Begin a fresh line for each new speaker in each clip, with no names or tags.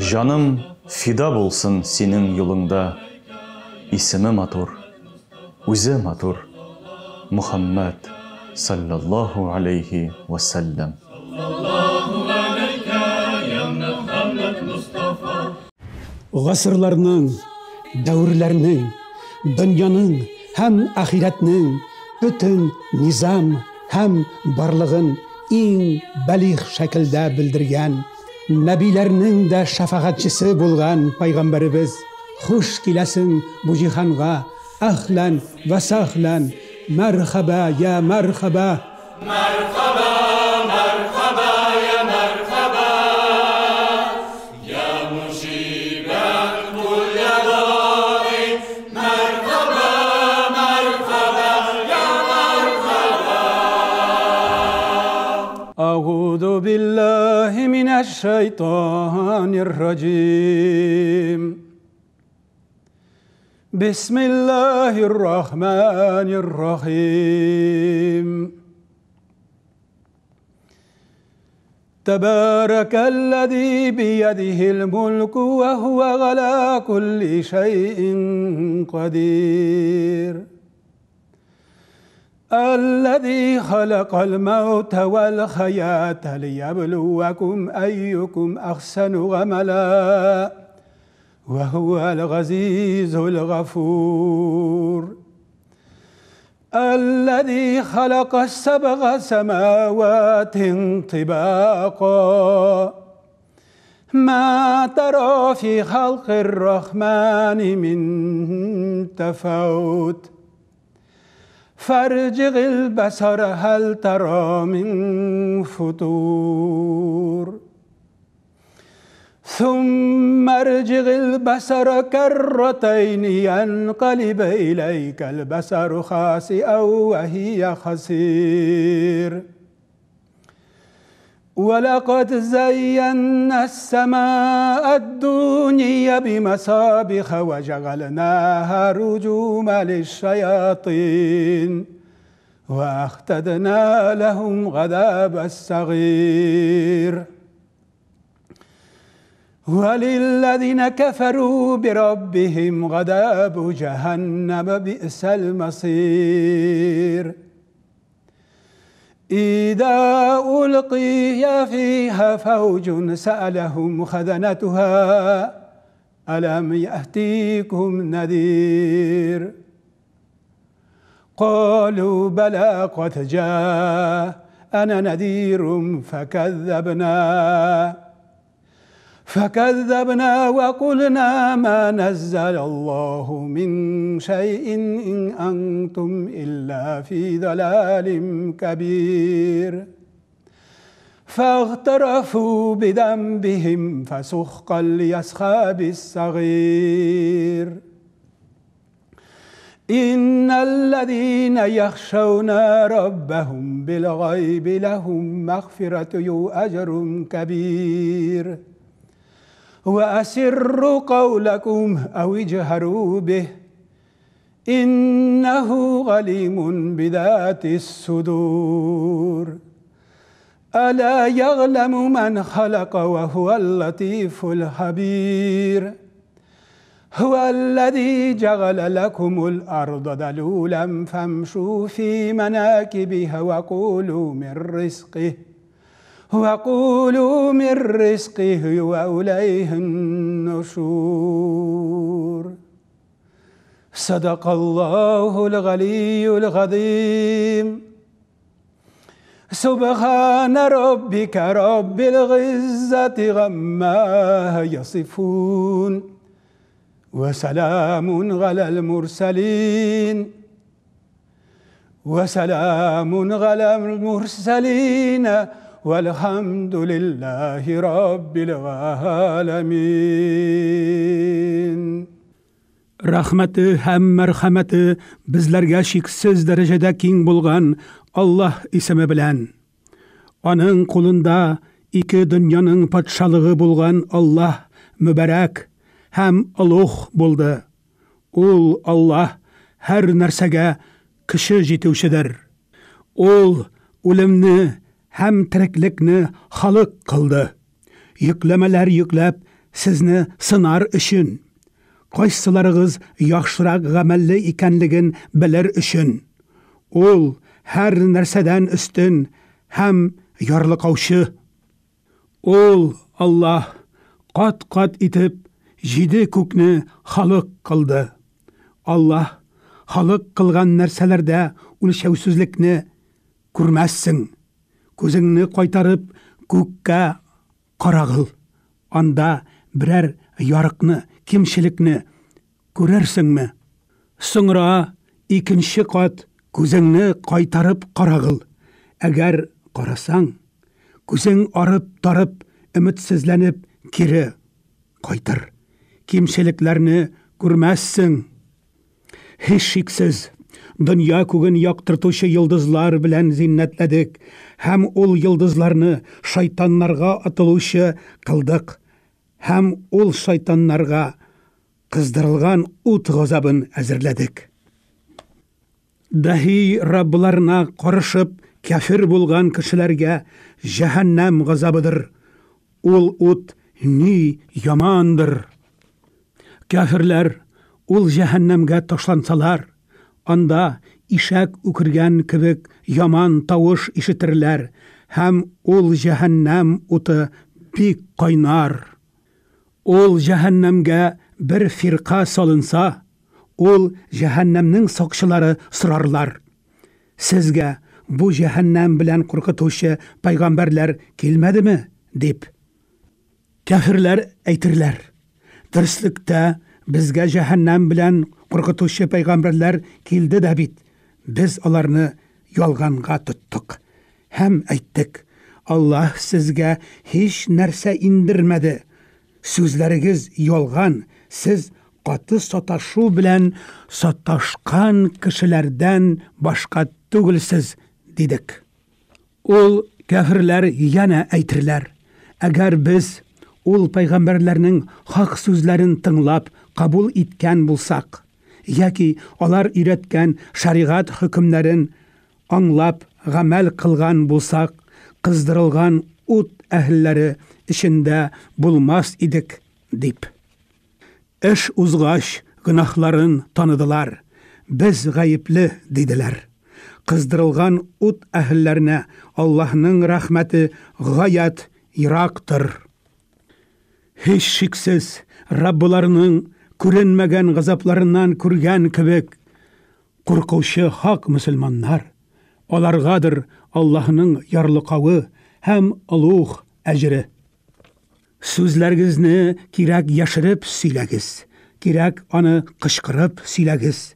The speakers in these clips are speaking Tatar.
Җаным фида булсын синең юлыңда. Исеме матур, үзе матур, Мөхәммәд, салләллаһу галәйһи вә сәлләм.
Гасырларның, дәверләрнең, дөньяның һәм ахирәтнең бөтен низам һәм барлыгын иң бәлигъ шәкелдә белдергән, нәбиләрнең дә шәфәгатьчесе булган пәйгамбәребез, хуш киләсең бу җиһанга, әһлән вә сәһлән, мәрхәбә, йә мәрхәбә!
Мәрхәбә, мәрхәбә, йә мәрхәбә, йә муҗибән куллә даи, мәрхәбә, мәрхәбә, йә мәрхәбә.
Әгуду биллаһи минәш-шайтанир раҗим. Бисмиллаһир рахманир рахим. تبارك الذي بيده الملك وهو على كل شيء قدير الذي خلق الموت والحياة ليبلوكم أيكم أحسن عملا وهو العزيز الغفور الذي خلق السبع سماوات طباقا ما ترى في خلق الرحمن من تفاوت فارجع البصر هل ترى من فطور ثم ارجع البصر كرتين ينقلب إليك البصر خاسئا وهي خسير ولقد زينا السماء الدنيا بمصابيح وجعلناها رجوما للشياطين وأعتدنا لهم عذاب السعير وللذين كفروا بربهم عذاب جهنم بئس المصير إذا ألقي فيها فوج سألهم خزنتها ألم يأتيكم نذير قالوا بلى قد جاءنا نذير فكذبنا وقلنا ما نزل الله من شيء إن أنتم إلا في ضلال كبير فاغترفوا بذنبهم فسحقا لأصحاب السعير إن الذين يخشون ربهم بالغيب لهم مغفرة وأجر كبير وأسروا قولكم أو اجهروا به إنه عليم بذات الصدور ألا يعلم من خلق وهو اللطيف الخبير هو الذي جعل لكم الأرض ذلولا فامشوا في مناكبها وكلوا من رزقه وكلوا من رزقه وإليه النشور صدق الله العلي العظيم سبحان ربك رب العزة عما يصفون وسلام على المرسلين وسلام على المرسلين والحمد لله رب العالمين. Рәхмәте һәм мәрхәмәте безләргә чиксез дәрәҗәдә киң булган Аллаһ исеме белән. Аның кулында ике дөньяның патшалыгы булган Аллаһ мөбарәк һәм олуг булды. Ул Аллаһ һәр нәрсәгә көче җитүчедер. Ул үлемне һәм тереклекне халык кылды. Йөкләмәләр йөкләп, Сезне сынар өчен, кайсыларыгыз яхшырак гамәлле икәнлеген белер өчен. Ул һәр нәрсәдән өстен һәм ярлыкаучы. Ул, Аллаһ, кат-кат итеп җиде күкне халык кылды. Аллаһ халык кылган нәрсәләрдә үлчәүсезлекне күрмәссең. Күзеңне кайтарып күккә карагыл. Анда берәр ярыкны, кимчелекне күрерсеңме? Соңра икенче кат күзеңне кайтарып карагыл. Әгәр карасаң, күзең арып-тарып, өметсезләнеп кире кайтыр. Кимчелекләрне күрмәссең. Һичшиксез, дөнья күген яктыртучы йолдызлар белән зиннәтләдек һәм ул йолдызларны шайтаннарга атылучы кылдык һәм ул шайтаннарга кыздырылган ут газабын әзерләдек. Даһи Раббларына карышып кяфер булган кешеләргә җәһәннәм газабыдыр. Ул ут ни ямандыр! Кяферләр ул җәһәннәмгә ташлансалар, анда ишәк үкергән кебек яман тавыш ишетерләр һәм ул җәһәннәм уты бик кайнар. Ул җәһәннәмгә бер фирка салынса, ул җәһәннәмнең сакчылары сорарлар, Сезгә бу җәһәннәм белән куркытучы пәйгамбәрләр килмәдеме? дип. Кяферләр әйтерләр, Дөреслектә, безгә җәһәннәм белән куркытучы пәйгамбәрләр килде дә бит, без аларны ялганга тоттык һәм әйттек, Аллаһ сезгә һич нәрсә иңдермәде, сүзләрегез ялган, сез каты саташу белән саташкан кешеләрдән башка түгелсез, дидек. Ул кяферләр янә әйтерләр, Әгәр без ул пәйгамбәрләрнең хак сүзләрен тыңлап кабул иткән булсак, яки алар өйрәткән шәригать хөкемнәрен аңлап гамәл кылган булсак, кыздырылган ут әһелләре эчендә булмас идек, дип. Эш узгач, гөнаһларын таныдылар, без гаепле, диделәр. Кыздырылган ут әһелләренә Аллаһның рәхмәте гаять ерактыр. Һичшиксез, Раббыларының күренмәгән газапларыннан күргән кебек, куркучы хак мөселманнар, аларгадыр Аллаһның ярлыкавы һәм олуг әҗере. Сүзләрегезне кирәк яшереп сөйләгез, кирәк аны кычкырып сөйләгез.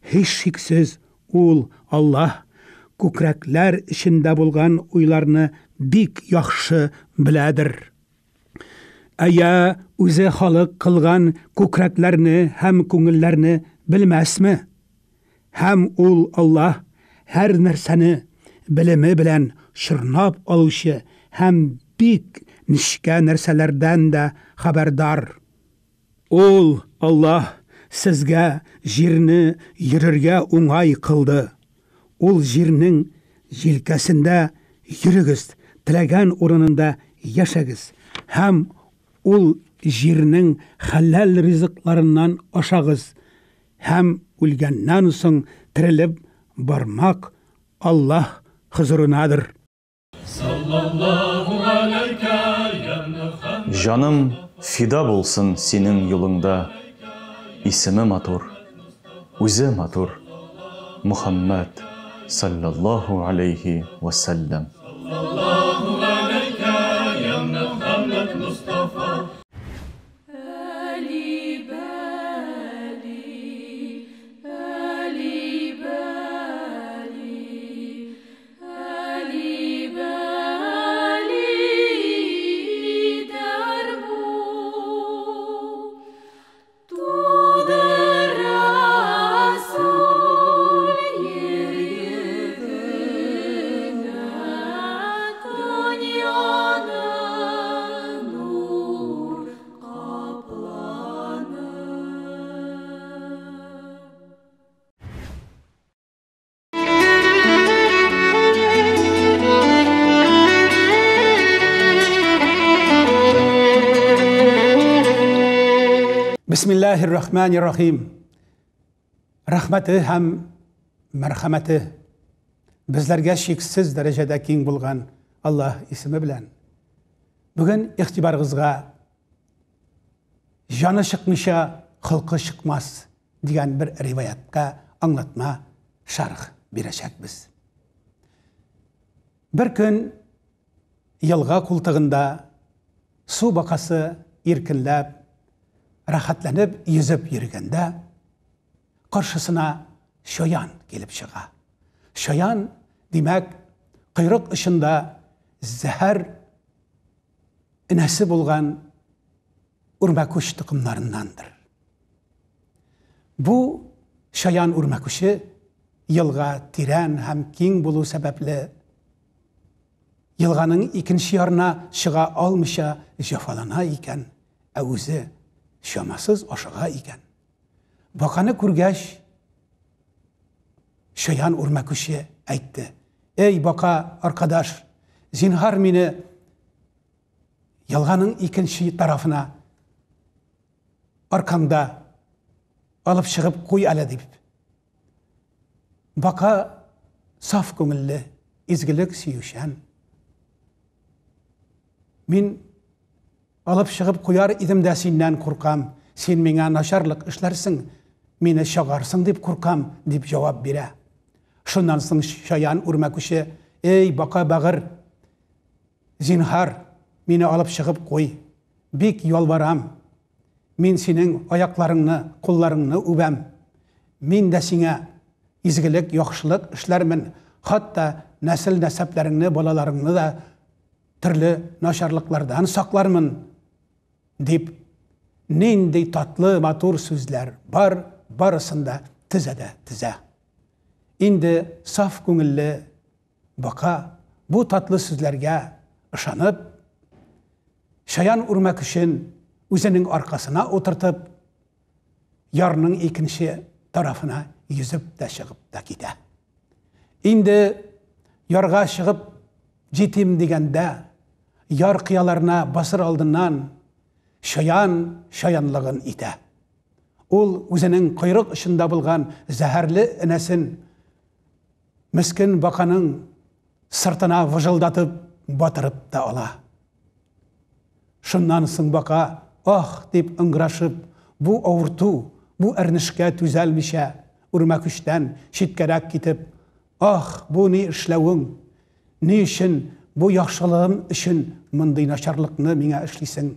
Һичшиксез, Ул, Аллаһ, күкрәкләр эчендә булган уйларны бик яхшы беләдер. Әйә үзе халык кылган күкрәкләрне һәм күңелләрне белмәсме? Һәм Ул, Аллаһ, һәр нәрсәне белеме белән чорнап алучы һәм бик нечкә нәрсәләрдән дә хәбәрдар. Ул, Аллаһ, сезгә җирне йөрергә уңай кылды. Ул җирнең җилкәсендә йөрегез, теләгән урынында яшәгез һәм ул җирнең хәләл ризыкларыннан ашагыз һәм үлгәннән соң терелеп бармак Аллаһ хозурынадыр.
Җаным фида булсын синең юлыңда, Исеме матур, үзе матур, Мөхәммәд салләллаһу галәйһи вә сәлләм.
Бисмиллаһир рахманир рахим. Рәхмәте һәм мәрхәмәте безләргә чиксез дәрәҗәдә киң булган Аллаһ исеме белән. Бүген игътибарыгызга җаны чыкмыйча холкы чыкмас дигән бер риваятка аңлатма шарх бирәчәкбез. Бер көн елга култыгында су бакасы иркенләп, рәхәтләнеп йөзеп йөргәндә, каршысына чаян килеп чыга. Чаян, димәк, койрык очында зәһәр энәсе булган үрмәкүч токымнарыннандыр. Бу чаян үрмәкүче елга тирән һәм киң булу сәбәпле елганың икенче ярына чыга алмыйча җәфалана икән, ә үзе чамасыз ашыга икән. Баканы күргәч, чаян үрмәкүче әйтте: "Эй, бака, аркадаш, зинһар мине елганың икенче тарафына аркаңда алып чыгып куй әле", дип. Бака саф күңелле, изгелек сөючән. Мин алып чыгып куяр идем дә синнән куркам, син миңа начарлык эшләрсең, мине чагарсың дип куркам, дип җавап бирә. Шуннан соң чаян үрмәкүче: "Эй, бака бәгырь, зинһар, мине алып чыгып куй. Бик ялварам. Мин синең аякларыңны, кулларыңны үбәм. Мин дә сиңа изгелек, яхшылык эшләрмен, хатта нәсел-нәсәпләреңне, балаларыңны да төрле начарлыклардан саклармын", дип, нинди татлы, матур сүзләр бар, барысын да тезә дә тезә. Инде саф күңелле бака бу татлы сүзләргә ышанып, чаян үрмәкүчен үзенең аркасына утыртып, ярның икенче тарафына йөзеп тә чыгып та китә. Инде ярга чыгып җитим дигәндә, яр кыяларына басыр алдыннан чаян чаянлыгын итә. Ул үзенең койрык очында булган зәһәрле энәсен мескен баканың сыртына выжылдатып батырып та ала. Шуннан соң бака, ах, дип ыңгырашып, бу авырту, бу әрнешкә түзәлмичә, үрмәкүчтән читкәрәк китеп, ах, бу ни эшләвең? Ни өчен бу яхшылыгым өчен мондый начарлыкны миңа эшлисең?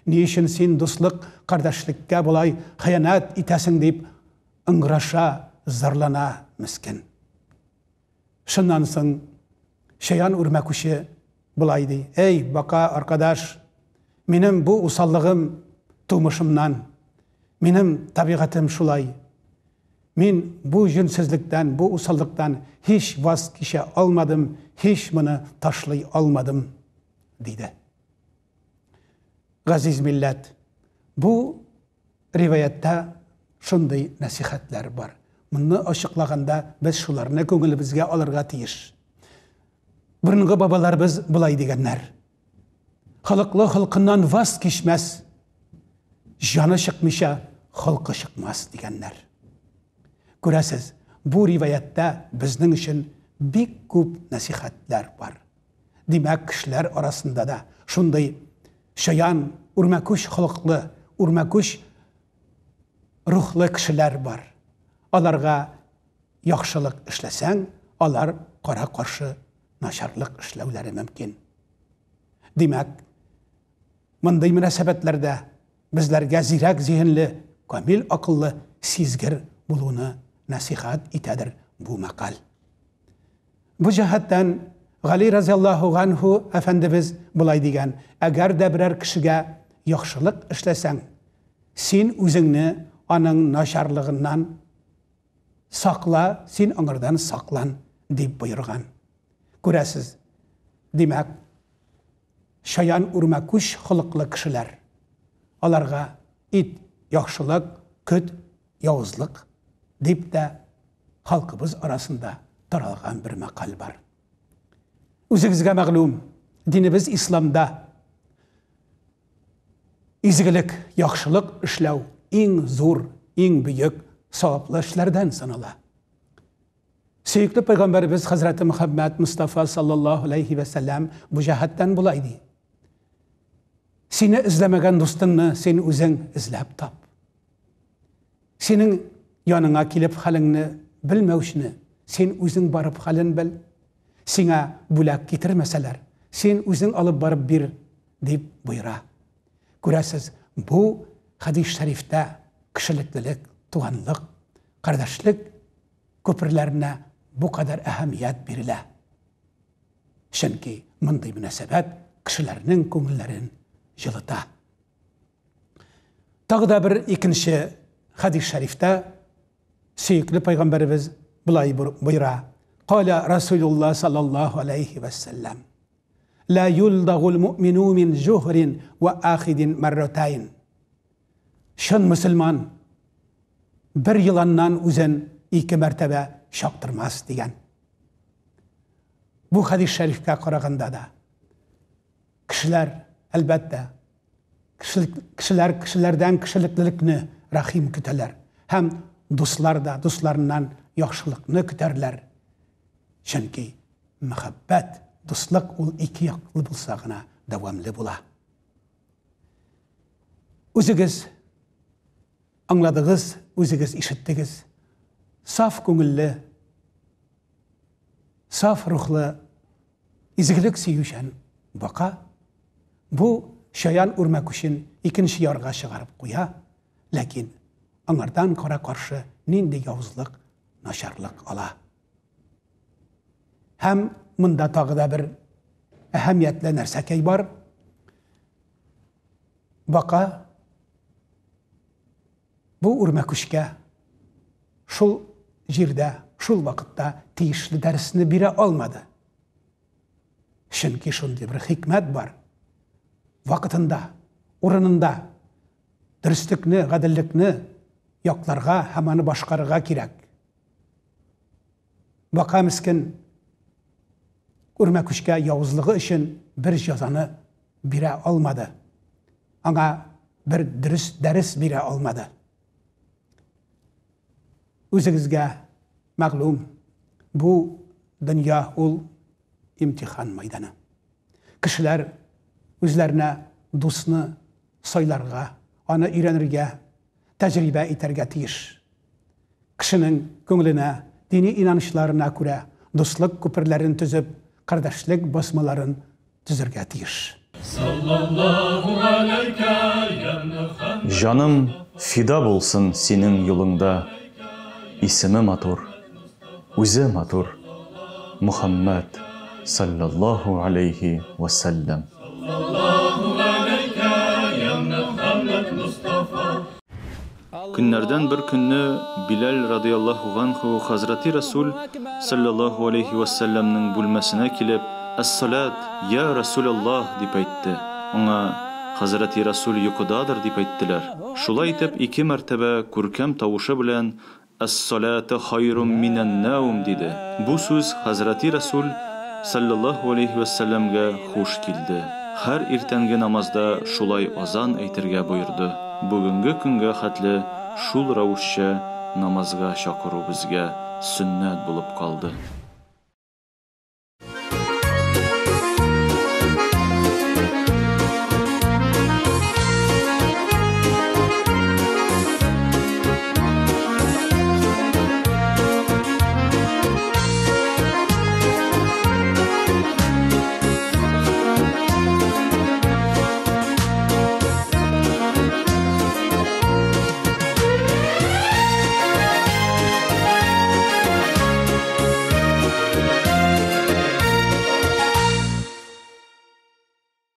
Ни өчен син дуслык, кардәшлеккә болай хыянәт итәсең, дип ыңгыраша, зарлана мескен. Шуннан соң чаян үрмәкүче болай ди: "Эй, бака аркадаш, минем бу усаллыгым тумышымнан. Минем табигатем шулай. Мин бу җүнсезлектән, бу усаллыктан һич ваз кичә алмадым, һич моны ташлый алмадым", диде. Газиз милләт, бу риваятта шундый нәсихәтләр бар. Моны ачыклаганда без шуларны күңелебезгә алырга тиеш. Борынгы бабаларыбыз болай дигәннәр: Холыклы холкыннан ваз кичмәс, җаны чыкмыйча холкы чыкмас, дигәннәр. Күрәсез, бу риваятта безнең өчен бик күп нәсихәтләр бар. Димәк, кешеләр арасында да шундый чаян, үрмәкүч холыклы, үрмәкүч рухлы кешеләр бар. Аларга яхшылык эшләсәң, алар кара каршы начарлык эшләүләре мөмкин. Димәк, мондый мөнәсәбәтләрдә безләргә зирәк зиһенле, камил акыллы, сизгер булуны нәсихәт итәдер бу мәкаль. Бу җәһәттән Гали разияллаһу ганһу әфәндебез болай дигән: "Әгәр дә берәр кешегә яхшылык эшләсәң, син үзеңне аның начарлыгыннан сакла, син аңардан саклан", дип боерган. Күрәсез, димәк, чаян үрмәкүч холыклы кешеләр. Аларга ит яхшылык, көт явызлык дип тә халкыбыз арасында таралган бер мәкаль бар. Үзегезгә мәгълүм, динебез исламда изгелек, яхшылык эшләү иң зур, иң бөек саваплы эшләрдән санала. Сөекле пәйгамбәребез хәзрәте Мөхәммәд Мустафа саллаллаһу алейхи вә сәлләм бу җәһәттән болай ди. Сине эзләмәгән дустыңны син үзең эзләп тап. Синең яныңа килеп хәлеңне белмәүчене син үзең барып хәлен бел. Сиңа бүләк китермәсәләр, син үзең алып барып бир, дип боера. Күрәсез, бу хәдис шәрифтә кешелеклелек, туганлык, кардәшлек күперләренә бу кадәр әһәмият бирелә. Чөнки мондый мөнәсәбәт кешеләрнең күңелләрен җылыта. Тагы да бер икенче хәдис шәрифтә сөекле пайгамбәребез болай боера. Каля Расулулла саллаллаху алейхи вәссәлләм. Ла юлдагул муъмину мин җухрин ва ахидин марратайн. Чын мөселман бер еланнан үзен ике мәртәбә чактырмас дигән. Бу хәдис шәрифкә караганда да кешеләр, әлбәттә, кешеләр кешеләрдән кешелеклелекне рәхим көтәләр һәм дуслар да дусларыннан яхшылыкны көтәрләр. Чөнки мәхәббәт, дуслык ул ике яклы булса гына дәвамлы була. Үзегез аңладыгыз, үзегез ишеттегез. Саф күңелле, саф рухлы, изгелек сөючән бака бу чаян үрмәкүчен икенче ярга чыгарып куя, ләкин аңардан кара каршы нинди явызлык, начарлык ала. Һәм монда тагы да бер әһәмиятле нәрсәкәй бар. Бака бу үрмәкүчкә шул җирдә, шул вакытта тиешле дәресне бирә алмады. Чөнки шундый бер хикмәт бар. Вакытында, урынында дөреслекне, гаделлекне якларга һәм аны башкарырга кирәк. Бака мескен үрмәкүчкә явызлыгы өчен бер җәзаны бирә алмады. Аңа бер дөрес дәрес бирә алмады. Үзегезгә мәгълүм, бу дөнья ул имтихан майданы. Кешеләр үзләренә дусны сайларга, аны өйрәнергә, тәҗрибә итәргә тиеш. Кешенең күңеленә, дини инанычларына күрә дуслык күперләрен төзеп, кардәшлек басмаларын төзергә тиеш.
Җаным фида булсын синең юлыңда, Исеме матур, үзе матур, Мөхәммәд салләллаһу аләйһи вә сәлләм. Көннәрдән бер көнне Биләл радыяллаһу ганһу хәзрәти Рәсүл салләллаһу аләйһи вә сәлләмнең бүлмәсенә килеп, Әс-саләт, йа Рәсүләллаһ, дип әйтте. Аңа, Хәзрәти Рәсүл йокыдадыр, дип әйттеләр. Шулай итеп, ике мәртәбә күркәм тавышы белән Әс-саләту хайрум минән-нәүм, диде. Бу сүз хәзрәти Рәсүл, салләллаһу галәйһи вә сәлләмгә хуш килде. Һәр иртәнге намазда шулай азан әйтергә боерды. Бүгенге көнгә хәтле шул рәвешчә намазга чакыру безгә сөннәт булып калды.